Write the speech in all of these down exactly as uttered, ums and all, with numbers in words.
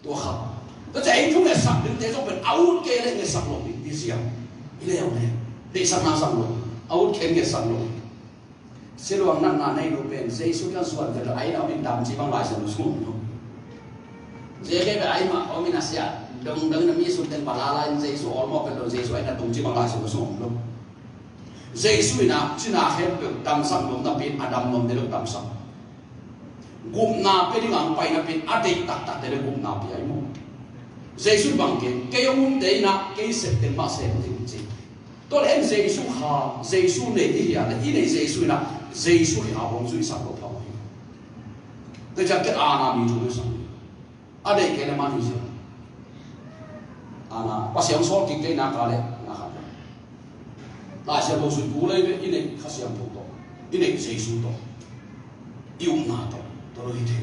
Tua kha. Tua ciang ei thu ngetsak dingte zong pen a ut kei leh ngetsak lo ding hi sia. I leh a ut leh deihsakna zang lo. A ut kei ngetsak lo. Sialuang natna nei lo pen Jesu kiang suan pen lo, a inn a om in dam ci bang Lai Siangtho sung om lo. Jesu pen a inn a om in a sia dongdong in a mi sung teng bang la la in Jesu awlmawh pen lo, Jesu a inn a tung ci bang Lai Siangtho sung om lo. Jesu in a cina khempeuh damsak nuam napi in a dam nuam te lo damsak. Gupna pia ding a hong pai napi in a deih taktak te le gupna pia hi maw. Jesu bang gen, kei hong umte in a kei sep teng mah sep ding ci. Tua le en Jesu kha, Jesu nei i hia le i nei Jesu in a Jesu hi a hong zuihsak lo pha hi. Tua ciang ken ana mi thu le sang. A deih kei le man hi sia. Ana, Pasian sawl kik kei nak a le, na kha. Lai Siangtho sui pu lei ve, i neih Kha Siangtho tawh, i neih Jesu tawh, i upna tawh, tawh lo hi thei.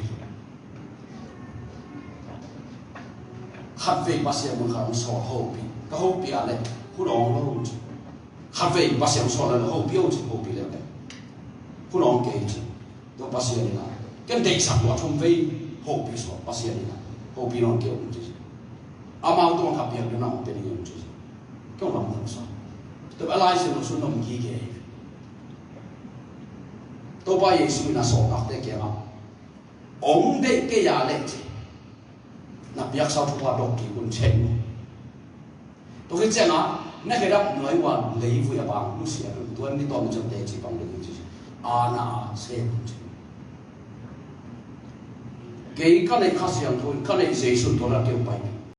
Khatvei Pasian mun khat hong sawl hopih, ka hopih a le, hun awng lo ci. Khatvei Pasian sawl le hopih o ci, hopih le le. Hun awng kei ci. Tua Pasian in a, ken deihsak tua thum vei hopih sawl Pasian in a, hopih nawn kei o ci. Amau tua kha piak ding na hong pia ding o ci. Kei hong lam hong sa. Tua a Lai Siangtho sung nong gige. Topa Jesu in a sawltakte kiangah, ong deih kei a leh ci, na piaksa thupha dok kik un, cih maw. Tua khit ciangah na khedap nuai ua leivui a bang nusia un, tua ni tawm ciang teci bang leivui ci. Ana a sep un ci. Kei ka neih Kha Siangtho in, ka neih Jesu in tua la keu pai.